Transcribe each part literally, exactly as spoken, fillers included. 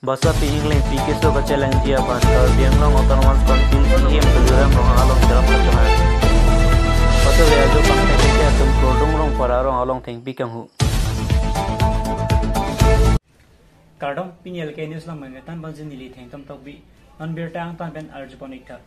Basapi inglengpi keso kachelangji aphan Karbi Anglong Autonomous Council C E M Tuliram Ronghang along cherap kachonghang. Patuve ajo pangthek thekthek atum Kordung Rongphar arong along thengpi kanghu. Kardom, pini L K News lang mangetan banjin neli Thengtom Tokbi, non birta angtan pen arjupon iktha.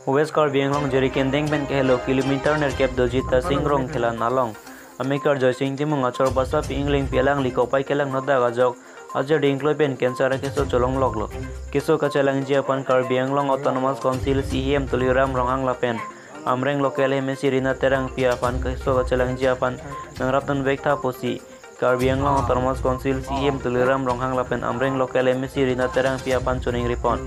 West Karbi Anglong Jirikindeng pen kehelo kilometer nerkep doji Tasing Rongkhelan along amekar Joysing Timung achor basapi inglengpi alangli kopai kelang nodak ajok ajerding kloi pen cancer akeso cholongloklo. Keso kachelangji aphan Karbi Anglong Autonomous Council C E M Tuliram Ronghang lapen Amreng local M A C Rina Terangpi aphan keso kachelangji aphan nangrapdun vektha pusi Karbi Anglong Autonomous Council C E M Tuliram Ronghang lapen Amreng local M A C Rina Terangpi aphan choningripon.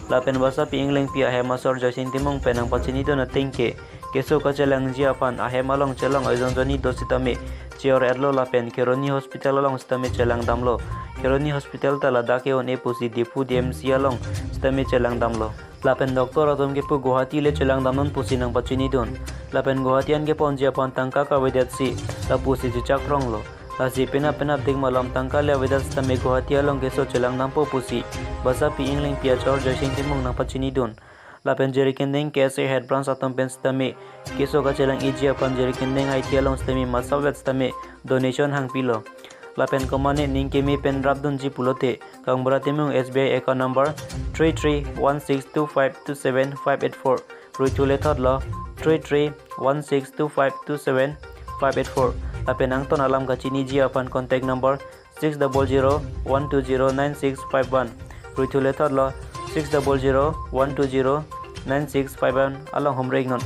Lapen basapi inglengpi ahem asor Joysing Timung pen nangpachinidun ateng ke, keso kachelangji aphan ahem along chelong ejon jonni do sitame che-or-etlo lapen Kheroni Hospital along sitame chelangdamlo. Kheroni Hospital ta ladak ke-un-e pusi Diphu D M C along sitame chelangdamlo. Lapen doctor atum kepu Guwahati le chelangdamnon pusi nangpachinidun. Lapen Guwahati an keponji aphan tangka kavedetsi lapusi chechak ronglo. Lasi penap penapdik malom tangka le avedet sitame Guwahati along keso chelangdampo pusi basapi inglengpi achor Joysing Timung nangpachinidun. Lapen Jirikindeng K S A Head Branch atum pen sitame keso kachelangji aphan Jirikindeng I T along sitame masap vet sitame donation hangpilo. Lapen komane ning keme pen rapdunji pulote Kangbura Timung S B I account number three three one six two five two seven five eight four, ruithu lethotlo three three one six two five two seven five eight four. Lapen angton alam kachiniji aphan contact number six double zero one two zero nine six five one, ruithu lethotlo six double zero one two zero nine six five one along humrek non.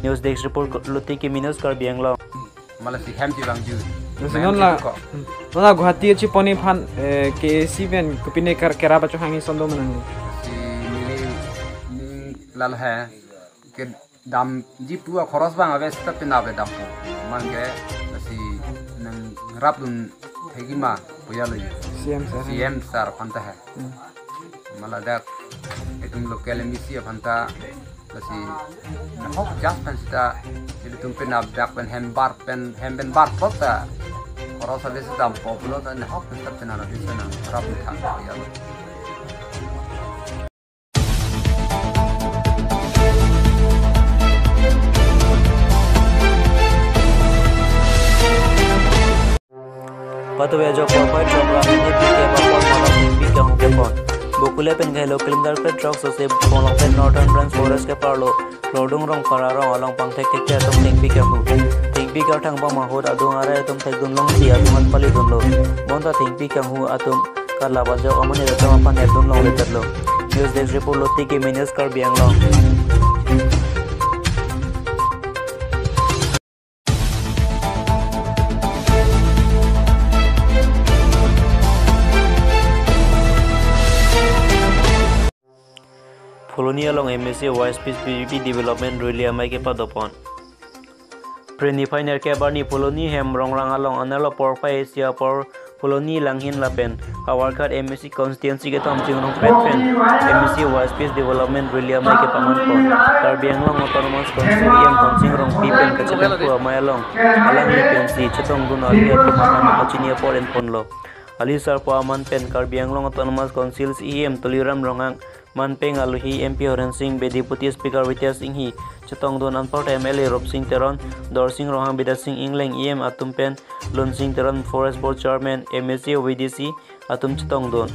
News Desk Report, Lotiki News, Karbi Anglong. Mala si hem chevangju. Lasi hem non la, chevangju ko. Hmm. Non la Guwahati chepon-i aphan, eh, K A C pen kopine kar kerap achonghang ison do ma nang? Si neli ning lal he kedamji pu akhoros abang ave seta penap le dampo. Mane lasi nangrapdun thekji ma puya lo. C E M sir. C E M sir aphan ta he. Hmm. Mala dak itum local M A C aphan ta lasi nahok jas pen seta ilitum penap dak pen hem bar pen hem pen bar plot ta khoros ave seta dampo pulo ta nahok pen seta penap ave seta nangrapdun thang ya. Patuve ajok porpai throk ram ini P K bapor malam P K hong kepon. Bokule pen kehelo kilometer kre throk sose Bonlokpet Northern Range Forest keparlo Kordung Rongphar arong along pangthek thekthek atum thengpi kanghu. Thengpi karthang bom ahut adung arai atum thekdun longsi adung an palidunlo. Bonta thengpi kanghu atum karlap ajok amonit atum aphan hepdun longledetlo. News Desk Report, Lotiki News, Karbi Anglong. Phuloni along M A C Y S P B J P development rally amei kepadopon. Phre niphai nerkep arni Phuloni hem Rongrang along anerlo porpai isi apor Phuloni Langhin lapen Howraghat M A C constituency kethom chingrongpet pen M A C Y S P development rally amei kepamanpon. Karbi Anglong Autonomous Council E M Khonsing Rongpi pen kachepaku amei along alangli pensi chetongdun ali atum aphan pachini apor enponlo. Ali sarpo aman pen Karbi Anglong Autonomous Council C E M Tuliram Ronghang, manpeng alohi M P Horen Sing Bey, Deputy Speaker Ritesh Enghi chetongdun, anparta M L A Rupsing Teron, Dorsing Ronghang, Bidyasing Engleng, E M atum pen Lunsing Teron, Forest Board Chairman, M A C, V D C atum chetongdun.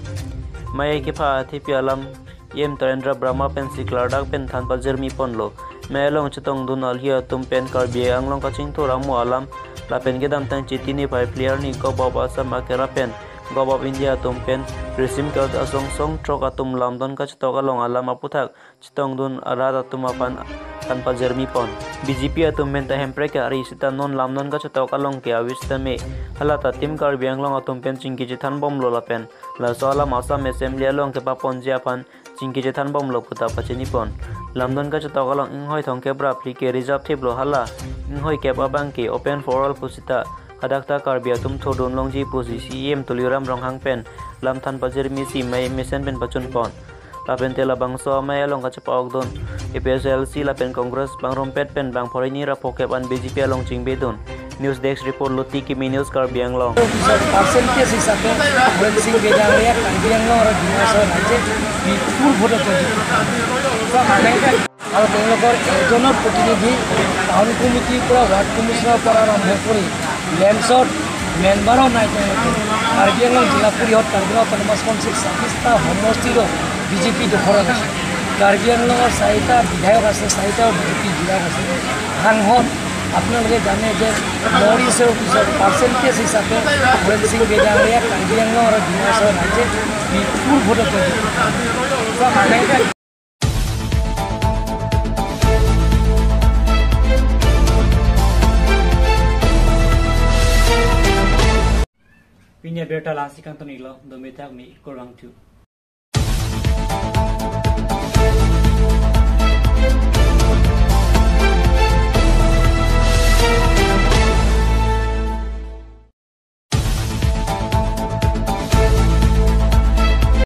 Mei kepha athepi alam E M Tarendra Brahma pensi klardak pen than pajirmi ponlo. Mei along chetongdun alohi atum pen Karbi Anglong kachingthur amo alam lapen kedamtang Chiti niphai phli arni Govt of Assam akerap pen Govt of India atum pen risim ke-ot asong song throk atum lamdon kachetok along alam aputhak chetongdun arat atum aphan than pajirmi pon. B J P atum pen ta Hemprek ke-ari seta non lamdon kachetok along ke-avi seta me. Hala ta Team Karbi Anglong atum pen chingki chethan bomlo lapen laso alam Assam Assembly along kepaponji aphan chingki chethan bomlo puta pachini pon. Lamdon kachetok along inghoi thomkep ra phli ke reserve thiplo, hala inghoi kep abang ke open for all pusita hadak ta Karbi atum thurdun longji pusi C E M Tuliram Ronghang pen lam than pajirmi si mei mesen pen pachun pon. Lapen te labangso amei along kachepa-okdun A P H L C lapen Congress bang rumpet pen bang phoroni ra phokep an B J P along chingbedun. News Desk Report, Luti Kimi News, Karbi Anglong. পিছত পাৰ্চেণ্টেজ হিচাপে হৰেণ সিং বেজবৰুৱা কাৰ্বি আংলং আৰু ডিমা হাছাও ৰাইজে বিপুল ভোটত জয়যুক্ত। আৰু তেওঁলোকৰ এজনৰ প্ৰতিনিধি টাউন কমিটিৰ পৰা, ৱাৰ্ড কমিশ্যনৰ পৰা আৰম্ভ কৰি লেণ্ডছত মেম্বাৰো নাই তেওঁলোকে। কাৰ্বি আংলং জিলা পৰিষদ, কাৰ্বি আংলং অট'নমাছ কাউন্সিল ছাব্বিছটা সমষ্টিৰো বিজেপি দখলত আছে। কাৰ্বি আংলঙৰ চাৰিটা বিধায়ক আছে, চাৰিটাও বিজেপি জিলাত আছে। সাংসদ আপোনালোকে জানে যে নৰ্থ ইষ্টৰ পিছত পাৰ্চেণ্টেজ হিচাপে হৰেণ সিং বেজবৰুৱা কাৰ্বি আংলং আৰু ডিমা হাছাও ৰাইজে বিপুল ভোটত জয়যুক্ত। Pini abirta lasi kangton iklo, dometak mi kurang tu.